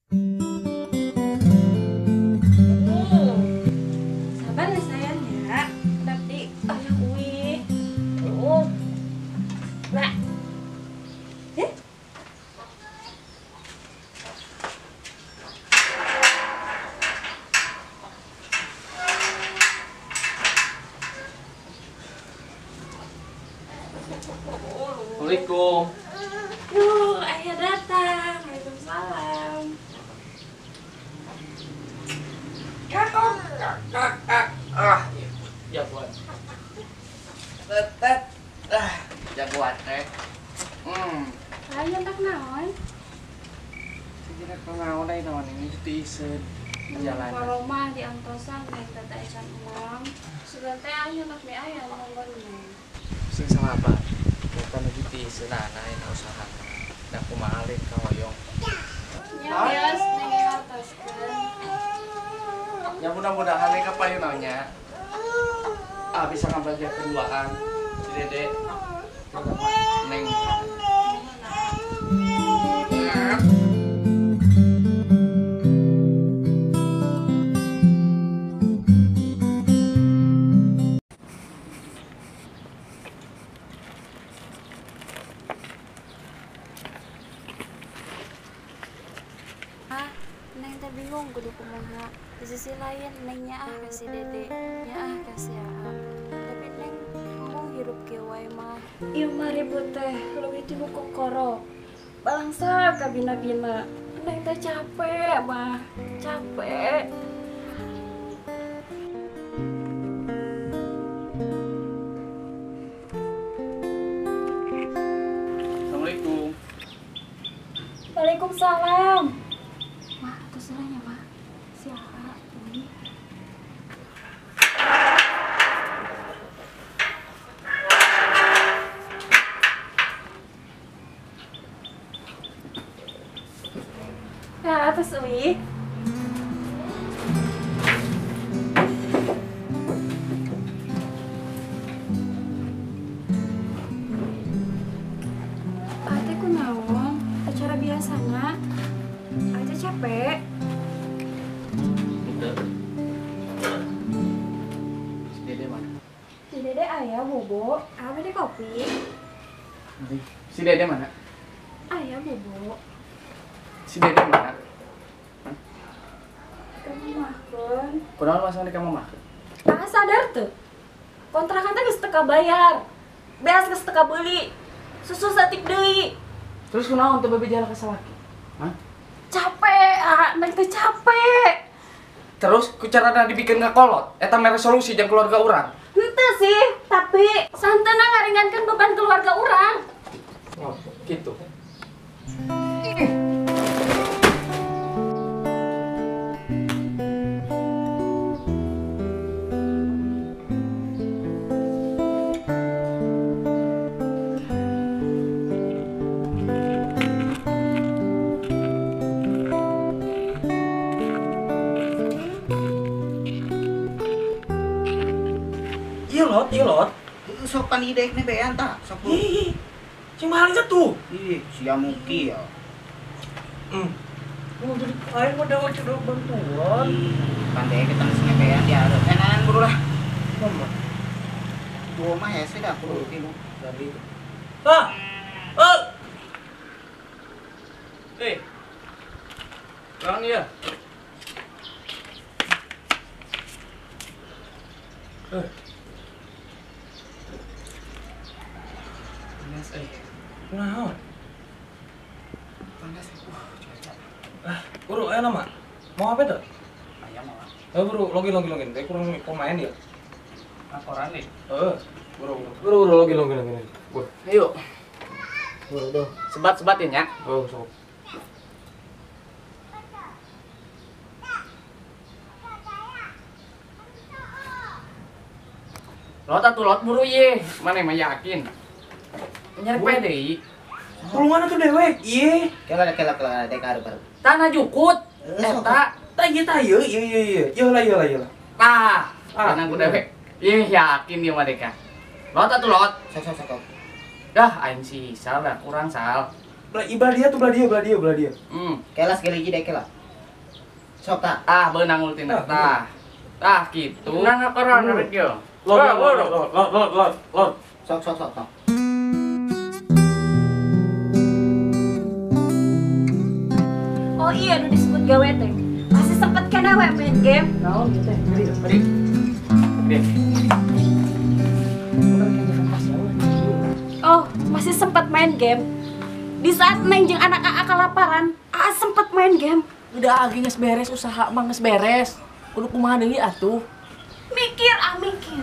Sabar ya sayang ya. Tapi ayah uwi. Oh. Nah. Eh? Assalamualaikum. Duh, ayah datang. Waalaikumsalam. Kakak, kakak, ah, jagoan. Tetet, ah, jagoan teh. Ayah tak naon? Saya naon deui naon ini tiiseun jalanan. Kalau mah di antosan teh teh ecan uang. Sugan teh ayah nak mi ayah ngomongnya. Sing sama apa? Bukan lagi tiiseun anak usaha. Da kumaha lin ka hoyong. Nya bias neng ngartoskeun. Ya mudah-mudahan ka payun nya. Ah bisa ngabagiakeun duaan si Dede. Neng. Ah, Neng teh bingung kudu kumaha. Di sisi lain Neng nyaah ka si Dede, nyaah ka si Aa. Tapi Neng embung hirup kieu wae mah. Ieu mah ribut teh leuwih ti nu kokoro. Balangsa ka bina-bina. Neng teh capek mah, capek. Assalamualaikum. Waalaikumsalam. Mah, atuh salahnya mah. Si Aa ini. Nah, atas Uwi. Ate kunaon? Acara biasana. Ate capek. Si Dede mana? Si Dede ayah bobo. Apa deh kopi? Si Dede mana? Ayah bobo. Si Dede mana? Kamu makan. Kunaon masalah kamu makan? Ah sadar tuh. Kontrakan teh geus teu kabayar. Beas geus teu kabeuli. Susu satik deui. Terus kunaon teu bebeja ka salaki? Hah? Capek, ah, neng teh capek. Terus ku carana dibikin ngakolot, eta mere solusi jang keluarga urang. Henteu sih, tapi santena ngaringankeun beban keluarga urang. Oh, gitu. Iya lot. Sok panidek nih bean tak? Sok. Ih, sing mahal tuh. Ih, sia muki ya. Oh, jadi aing mah dawet cedok bantuan. Pandai kita sing bean dia harus enakan buru lah. Mama. Dua mah hese dah kudu tilu. Dari. Ah. Oh. Eh. Kurang ya. Panas eh. Kunaon? Panas. Cuaca. Ah, buru ayo nama. Mau apa tuh? Ayam mau. Eh, buru, login. Teh kurang main ya. Laporan nih. Heeh. Buru. Buru login. Buru. Ayo. Buru doh. Sebat-sebat ya, nya. Oh, sok. Lot atuh lot buru ye. Mana mah yakin. Nyari pede. Tulungan atuh dewek. Ieu. Kela dek baru. Tanah jukut. Eta. Tah ieu tah ieu ieu. Ieu lah ieu lah. Tah. Tanah ku dewek. Ih, yakin ieu mah deka. Lot atuh lot. Sok. Dah aing sih sal dah kurang sal. Belah dia tuh belah dia. Kela sekali lagi dek kela. Sok tah. Ah, beunang ultina tah. Tah kitu. Nang ngakoran rek yo. Lord, lord, lord, lord, lord. Sok sok sok sok. Oh iya, nu disebut gawe teh. Masih sempet kan we main game? Naon ieu teh? Beri. Beri. Oh, masih sempet main game. Di saat Neng jeung anak AA kelaparan, AA sempet main game. Udah agi geus beres usaha mah geus beres. Kudu kumaha deui atuh? Mikir ah mikir.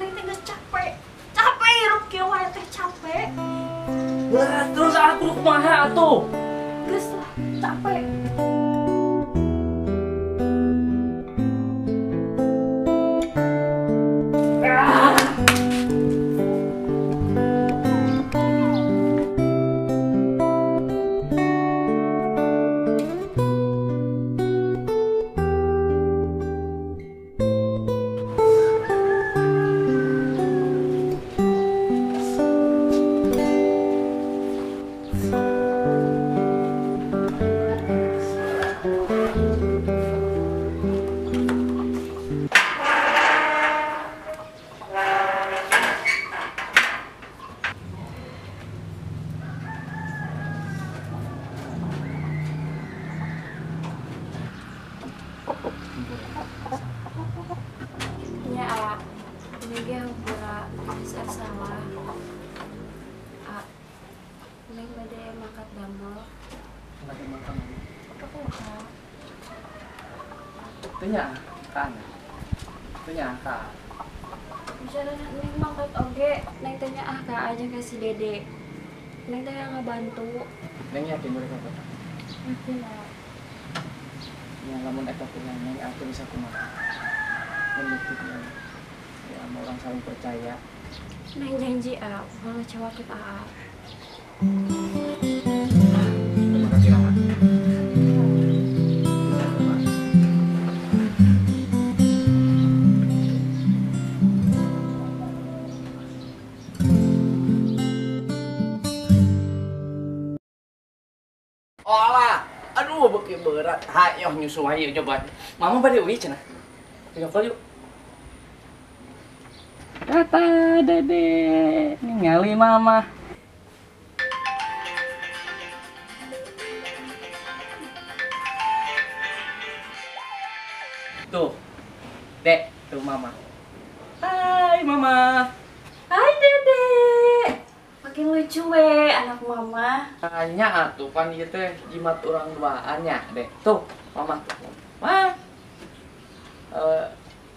Neng teh geus capek. Capek hirup kieu wae teh capek. Lah, terus aku kudu kumaha atuh? Geus lah, capek. Ya, A. Ini ge hampura geus salah. A. Neng bade makat damel. Bade makan. Kumaha? Teu nya kan. Teu nya ka. Bicara neng mangkat oge, neng teh nya ah ka aja ka si Dede. Neng teh ngabantu. Neng yakin mereka kota. Yakin lah. Ya lamun eta teh neng aku bisa kumaha. Membuktikan ya sama orang saling percaya. Neng janji ah, mau ngecewakin AA. Terima kasih lama. Olah, aduh beuki berat. Hayoh nyusu hayu coba. Mama bade uih cenah. Video call yuk. Kata Dede, ningali mama. Tuh, Dek, tuh mama. Hai mama. Hai Dede. Makin lucu we anak mama. Hanya atuh pan ieu teh jimat urang duaan nya, Dek. Tuh, mama tuh. Ma.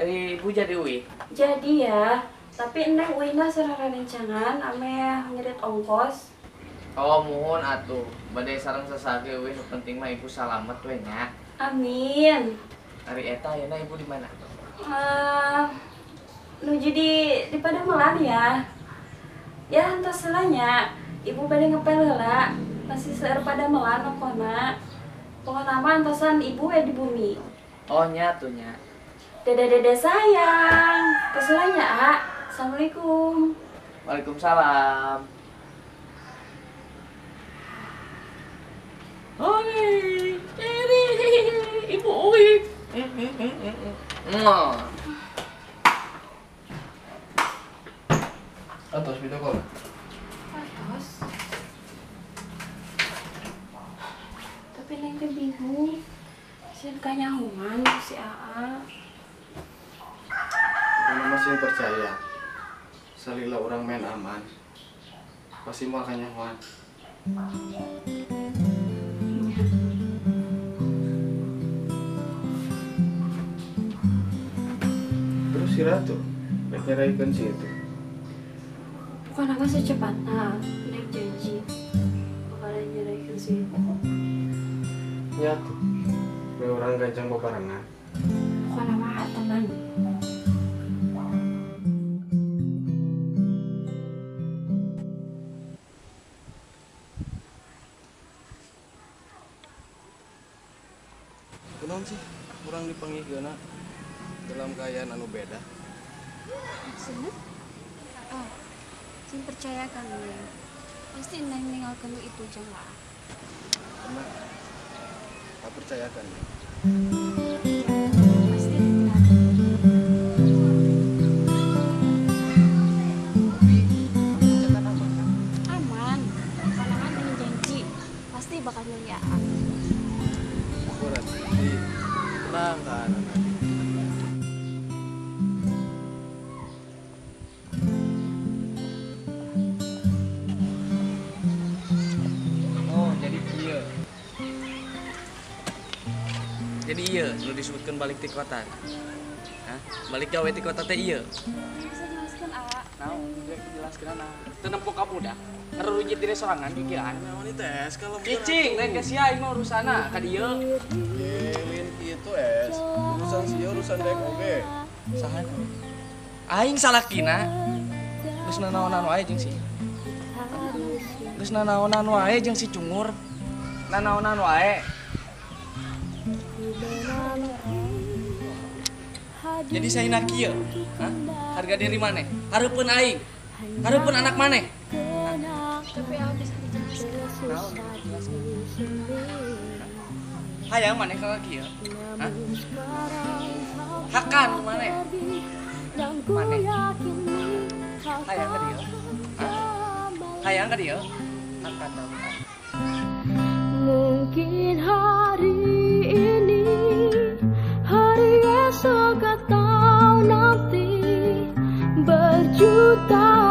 Ibu jadi uih. Jadi ya, tapi neng uihna sareng rencangan ame ngirit ongkos. Oh, muhun atuh. Bade sareng sasage uih nu penting mah ibu salamet we nya. Amin. Ari eta ayeuna ibu di mana? Nuju di Padamelan ya. Ya entos heula nya. Ibu bade ngepel heula. Masih seueur Padamelan pokona. Pokona mah entosan ibu we di bumi. Oh nya tuh nya. Dede-dede sayang. Tos heula nya, A. Assalamualaikum. Waalaikumsalam. Oi, ini ibu uih. Atos video call. Atos. Tapi neng teh bingung. Sieun kanyahoan si AA. Karena masih percaya. Salila orang main aman. Pasti mau kanyahoan. Terus si Ratu, rek nyeraikeun si itu. Bukan apa secepatnya, neng janji bakalan nyeraikeun si itu. Ya tuh, we orang gancang babarengan. Bukan apa tenang. Kunaon sih, kurang dipanggihkeunna dalam keadaan anu beda. Maksudnya? Oh, sing percaya kan Neng. Pasti Neng ninggalkeun itu jeung lah. Karena Tak percayakan ya. Pasti tidak. Aman. Karena kan ini janji pasti bakal milih Aa. Syukur atuh. Tenang kan. Oh, jadi iya. Jadi iya, nu disebutkan balik ti kota. Hah? Balik gawe ti kota teh iya. Bisa jelaskan Aa. Naon, dia jelaskeun ana. Teu nempo ka budak. Ngarurujit diri sorangan pikiran. Naon itu es kalau Cicing, lain ka sia aing mah urusana ka dieu. Lain kitu es. Urusan sia urusan dek oge. Saha? Aing salakina. Geus nanaonan wae jeung si. Geus nanaonan wae jeung si Cungur. Nanaonan wae. Jadi saya nak kieu, hah? Harga diri maneh, hareupeun aing, hareupeun anak maneh. Tapi Aa bisa dijelaskan. Naon? Hayang maneh ka kieu? Hah? Hakan maneh. Maneh. Hayang ka dieu? Hah? Hayang ka dieu? Hakan tau. Mungkin hari ini, hari esok atau nanti, berjuta